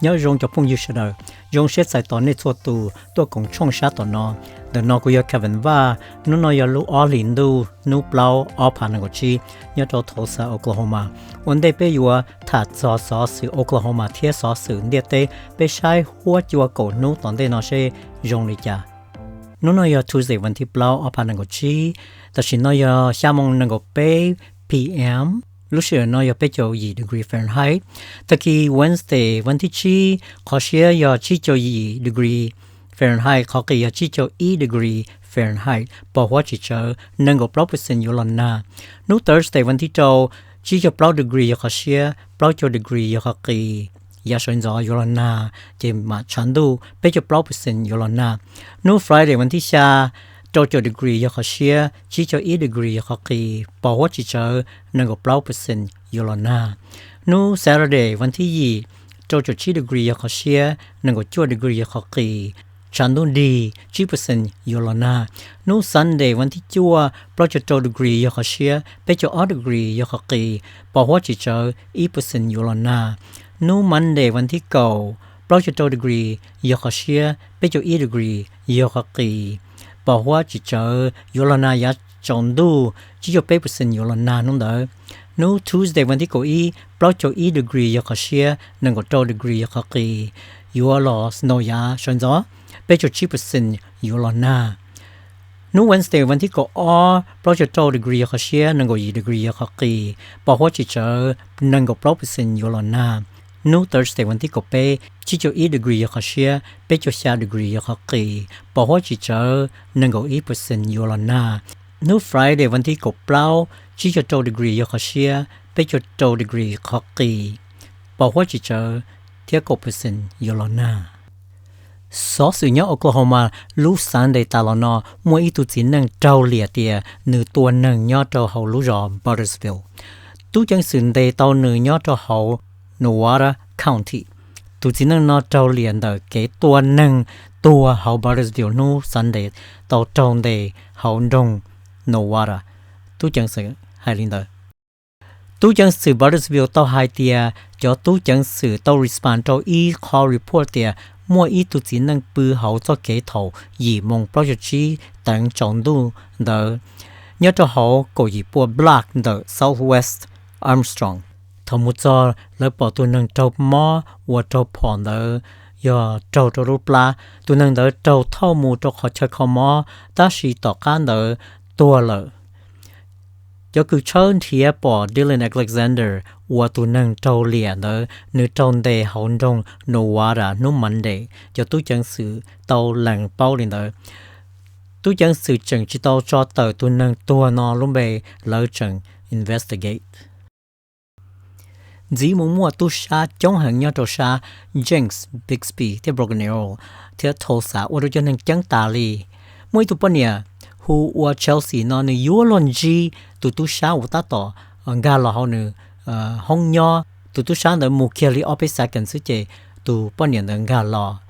Nyob zoo cov phooj ywg sawv daws, zoo siab txais tos nej txhua tus tuaj koom tshooj sab tom no. Ntawm no kuv yog Kevin Vaj, hnub no yog lub ob hlis ntuj hnub plaub ob phav nees nkaum tsib nyob rau Tulsa, Oklahoma. Ua ntej peb yuav tham txog xov xwm Oklahoma thiab xov xwm ntiaj teb, peb saib huab cua kaum hnub tom ntej no seb zoo li cas. Hnub no yog Tuesday, vas thib plaub ob phav nees nkaum tsib, tam sim no yog xya moo nees nkaum peb p.m. Lub sij hawm no yog peb caug yim degree Fahrenheit. Tag kis Wednesday, vas thib tsib, qhov siab yog tsib caug yim degree Fahrenheit, qhov qis yog tsib caug ib degree Fahrenheit, pos huab tsis tsawv, nees nkaum plaub percent yuav los nag. Hnub Thursday, vas thib rau, tsib caug plaub degree yog qhov siab, plaub caug degree yog qhov qis, yav sawv ntxov yuav los nag ces mam tshav ntuj, peb caug plaub percent yuav los nag. Hnub Friday, vas thib xya, rau caum degree yog qhov siab, tsib caug ib degree yog qhov qis, pos huab tsis tsawv, nees nkaum plaub percent yuav los nag. Hnub Saturday, vas thib yim, rau caum tsib degree yog qhov siab, nees nkaum cuaj degree yog qhov qis, tshav ntuj dig, tsib percent yuav los nag. Hnub Sunday, vas thib cuaj, plaub caug rau degree yog qhov siab, peb caug ob degree yog qhov qis, pos huab tsis tsawv, ib percent yuav los nag. Hnub Monday, vas thib kaum, plaub caug rau degree yog qhov siab, peb caug ib degree yog qhov qis, pos huab tsis tsawv, yuav los nag yav tsaus ntuj, tsib caug peb percent yuav los nag hnub ntawd. Hnub Tuesday, vas thib kaum ib, plaub caug ib degree yog qhov siab, nees nkaum rau degree yog qhov qis, yuav los snow yav sawv ntxov, peb caug tsib percent yuav los nag. Hnub Wednesday, vas thib kaum ob, plaub caug rau degree yog qhov siab, nees nkaum yim degree yog qhov qis, pos huab tsis tsawv, nees nkaum plaub percent yuav los nag. Hnub Thursday, vas thib kaum peb, tsib caug ib degree yog qhov siab, peb caug xya degree yog qhov qis, pos huab tsis tsawv, nees nkaum ib percent yuav los nag. Hnub Friday, vas thib kaum plaub, tsib caug rau degree yog qhov siab, peb caug rau degree qhov qis, pos huab tsis tsawv, thiab kaum percent yuav los nag. Xov xwm nyob Oklahoma, lub Sunday tas los no muaj ib tug txiv neej raug liam tias nws tua neeg nyob rau hauv lub zos Burtonsville. Tub ceev xwm ntes tau nws nyob rau hauv Nowata County. Tus txiv neej no raug liam ntawm kev tua neeg tuag hauv Burtonsville hnub Sunday tau raug ntes hauv nroog Nowata, tub ceev xwm hais li ntawd. Tub ceev xwm Burtonsville tau hais tias cov tub ceev xwm tau respond rau ib qho report tias muaj ib tug txiv neej pw hauv txoj kev thaum yim moos plaub caug tsib teev tsaus ntuj ntawd nyob rau hauv kaum yim pua block ntawm Southwest Armstrong. Thaum mus txog, lawv pom tus neeg raug mob uas raug phom ntawd yog raug rau lub plab. Tus neeg ntawd raug thauj mus rau qhov chaw kho mob, tab sis tom qab ntawd tuag lawm. Cov kws tshawb nrhiav pom Dylan Alexander uas tus neeg raug liam ntawd, nws raug ntes hauv nroog Nowata hnub Monday, cov tub ceev xwm tau lees paub li ntawd. Tub ceev xwm tseem tsis tau tso tawm tus neeg tuag no lub npe, lawv tseem investigate. Ntxiv mus muaj tub sab coob heev nyob rau sab Jenks, Bixby thiab Broken Arrow thiab Tulsa ua rau cov neeg ceeb tas li. Muaj ib tug poj niam hu ua Chelsea no, nws yuav luag ntsib tus tub sab uas tab tom nkag los hauv nws hoob nyob. Tus tub sab ntawd mus kiag li ob peb second xwb ces tus poj niam ntawd nkag los.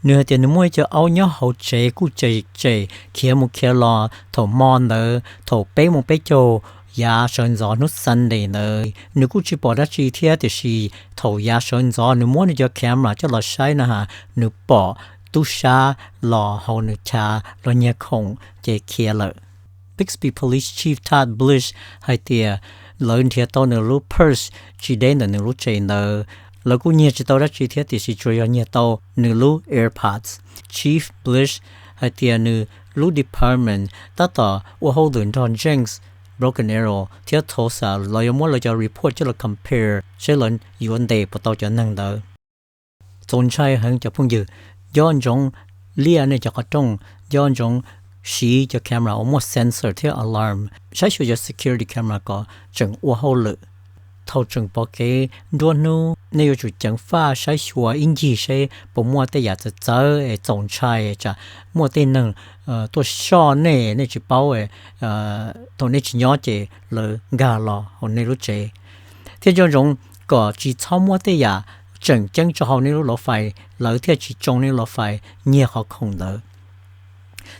Nws hais tias nws muaj ib co aub nyob hauv tsev kuj tsem tsem khiav mus khiav los thaum hmo ntawd thaum peb moos peb caug yav sawv ntxov hnub Sunday ntawd. Nws kuj tsis pom dab tsi thiab, tiam sis thaum yav sawv ntxov nws muab nws cov camera coj los saib na has, nws pom tub sab los hauv nws chav los nyiag khoom ces khiav lawm. Bixby Police Chief Todd Blish hais tias lawv nrhiav tau nws lub purse tsis deb ntawm nws lub tsev ntawd. Lawv kuj nyiag tsis tau dab tsi thiab, tiam sis tsuas yog nyiag tau nws lub AirPods. Chief Blish hais tias nws lub department tab tom ua hauj lwm nrog Jenks, Broken Arrow thiab Tulsa, lawv yuav muab lawv cov report coj los compare seb lawv yuav ntes puas tau cov neeg ntawd. Txaus ntshai heev cov phooj ywg, nco ntsoov liaj nej cov qhov rooj, nco ntsoov siv cov camera uas muaj sensor thiab alarm, saib xyuas cov security camera kom tseem ua hauj lwm. Thaum tseem pom kev nruab hnub, nej yuav tsum ceev faj saib xyuas ib ncig seb puas muaj tej yam txawv txawv es txaus ntshai, tsam muaj tej neeg tuaj soj nej, nej tsis paub, thaum nej tsis nyob ces lawv nkag los hauv nej lub tsev. Thiab nco ntsoov kom tsis txhob muab tej yam tseem ceeb tso hauv nej lub lov fais, lawv thiaj tsis tsoo nej lov fais nyiag qhov khoom ntawd.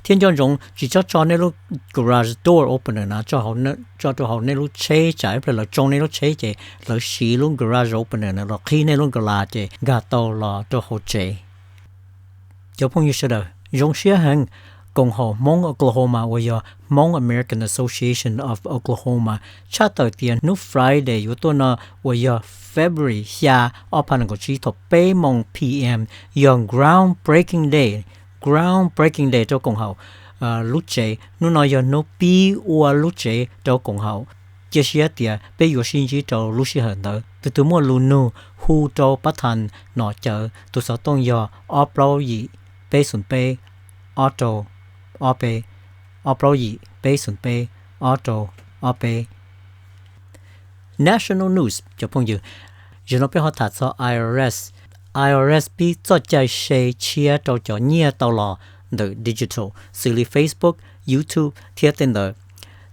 Thiab nco ntsoov tsis txhob tso nej lub garage door opener no tso rau hauv nej lub tsheb, tsam ib pliag lawv tsoo nej lub tsheb ces lawv siv lub garage opener no los qhib nej lub garage ces nkag tau los rau hauv tsev. Cov phooj ywg sawv daws, zoo siab heev, koom haum Hmoob Oklahoma uas yog Hmong American Association of Oklahoma tshaj tawm tias hnub Friday yuav tuaj no uas yog February xya ob phav nees nkaum tsib thaum peb moos p.m. yog groundbreaking day, groundbreaking day rau koom haum lub tsev. Hnub no yog hnub pib ua lub tsev rau koom haum. Cia siab tias peb yuav sib ntsib rau lub sij hawm ntawd. Tus twg muaj lus nug hu rau pab thas nom cawv, tus xov tooj yog ob plaub yim peb xoom peb ob rau ob peb, ob plaub yim peb xoom peb ob rau ob peb. National news cov phooj ywg, zaum no peb ho tham txog IRS. IRS pib txoj cai se tshiab rau cov nyiaj tau los ntawm digital xws li Facebook, YouTube thiab tej ntawd.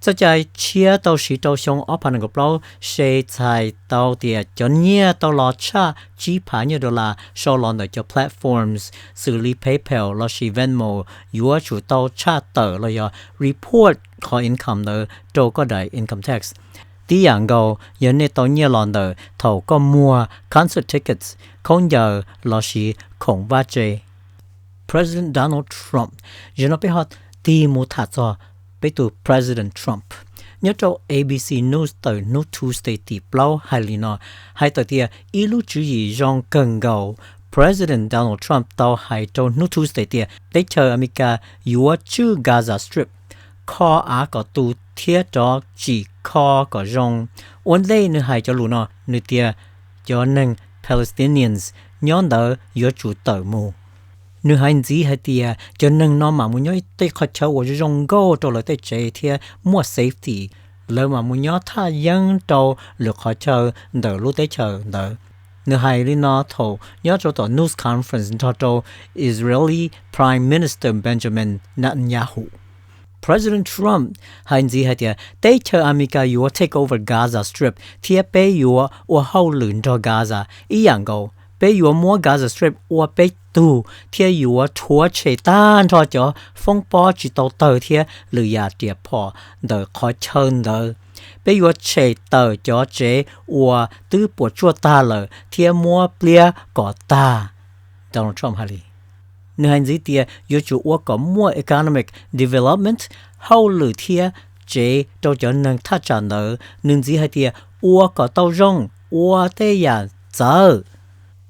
Txoj cai tshiab tau siv rau xyoo ob phav nees nkaum plaub se txhais tau tias cov nyiaj tau los tshaj tsib phav nyiaj dollar sau los ntawm cov platforms xws li PayPal lossis Venmo yuav tsum tau tshaj tawm los yog report qhov income ntawd rau koj daim income tax. Tib yam nkaus yog nej tau nyiaj los ntawm thaum koj muag concert tickets, khaub ncaws lossis khoom vaj tse. President Donald Trump, zaum no peb ho tig mus tham txog peb tus President Trump. Nyob rau ABC News tawm hnub Tuesday tim plaub hais li no, hais tawm tias ib lub tswv yim zoo kawg nkaus, President Donald Trump tau hais rau hnub Tuesday tias teb chaws Amelikas yuav tswj Gaza Strip, kho av kom tu thiab rov tsim kho kom zoo. Ua ntej nws hais cov lus no nws tias cov neeg Palestinians nyob ntawd yuav tsum tawm mus. Nws hais ntxiv hais tias cov neeg no mam mus nyob tej qhov chaw uas zoo nkauj rau lawv tej tsev thiab muaj safety, lawv mam mus nyob thaj yeeb rau lwm qhov chaw ntawm lub teb chaws ntawd. Nws hais li no thaum nyob rau tom news conference nrog rau Israeli Prime Minister Benjamin Netanyahu. President Trump hais ntxiv hais tias teb chaws Amelikas yuav take over Gaza Strip thiab peb yuav ua hauj lwm nrog Gaza ib yam nkaus. Peb yuav muab Gaza Strip ua peb tug thiab yuav rhuav tshem tag nrho cov foob pob tsis tau tawg thiab lwm yam riam phom ntawm qhov chaw ntawd. Peb yuav tshem tawm cov tsev uas twb puas tsuaj tag lawm thiab muab pliab kom tag, Donald Trump hais li. Nws hais ntxiv tias yuav tsum ua kom muaj economic development, hauj lwm thiab tsev rau cov neeg thaj tsam ntawd. Nws ntxiv hais tias ua kom tau zoo, ua tej yam txawv.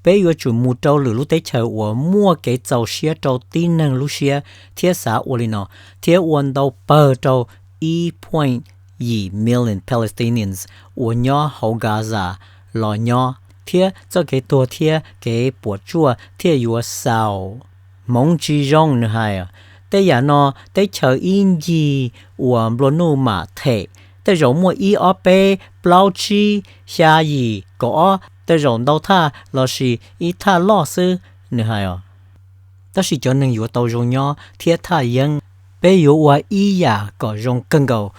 Peb yuav tsum mus rau lwm lub teb chaws uas muaj kev txaus siab rau tib neeg lub siab thiab xav ua li no, thiab ua ntau pawg rau ib point yim million Palestinians uas nyob hauv Gaza los nyob, thiab txoj kev tuag thiab kev puas tsuaj thiaj yuav xaus. Hmoov tsis zoo, nws hais. Tej yam no teb chaws ib ncig uas nplua nuj mam them. Tej zaum muaj ib ob peb plaub tsib xya yim kaum ob, tej zaum ntau thaj lossis ib thaj loj xwb, nws hais os. Tab sis cov neeg yuav tau zoo nyob thiab thaj yeeb. Peb yuav ua ib yam kom zoo kawg nkaus.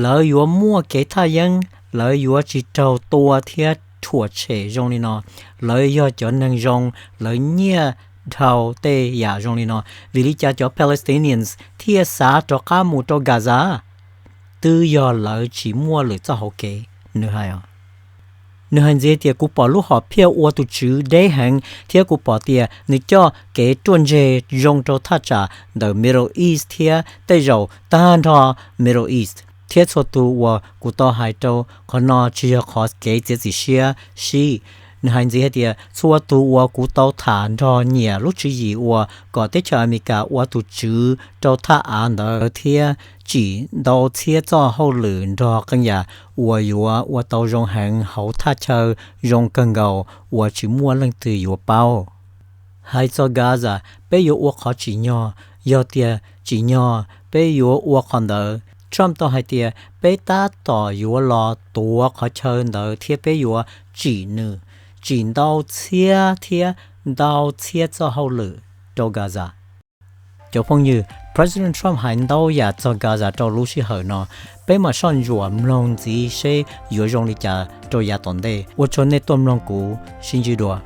Lawv yuav muaj kev thaj yeeb, lawv yuav tsis raug tua thiab rhuav tshem zoo li no. Lawv yog cov neeg zoo, lawv nyiaj dhau tej yam zoo li no. Vim li cas cov Palestinians thiaj xav rov qab mus rau Gaza? Twb yog lawv tsis muaj lwm txoj hauv kev, nws hais os. Nws hais ntxiv tias kuv pom lub hom phiaj ua tus Tswv deb heev thiab kuv pom tias nws coj kev ruaj ntseg zoo rau thaj tsam ntawm Middle East thiab tej zaum tag nrho Middle East. Thiab txhua tus uas kuv tau hais rau qhov no tsis yog qhov kev txiav txim siab sib. Nws hais ntxiv hais tias txhua tus uas kuv tau tham nrog nyiam lub tswv yim uas kom teb chaws Amelikas ua tus Tswv rau thaj av ntawd thiab tsim ntau txhiab txoj hauj lwm nrog qee yam uas yuav ua tau zoo heev hauv thaj chaw zoo kawg nkaus uas tsis muaj leej twg yuav paub. Hais txog Gaza, peb yuav ua qhov tsim nyog, yog tias tsim nyog peb yuav ua qhov ntawd. Trump tau hais tias peb tab tom yuav los tuav qhov chaw ntawd thiab peb yuav tsim nws, tsim ntau txhiab thiab ntau txhiab txoj hauj lwm rau Gaza. Cov phooj ywg, President Trump hais ntau yam txog Gaza rau lub sij hawm no. Peb mam soj ntsuam mloog ntxiv seb yuav zoo li cas rau yav tom ntej. Ua tsaug nej tuaj mloog kuv, sib ntsib dua.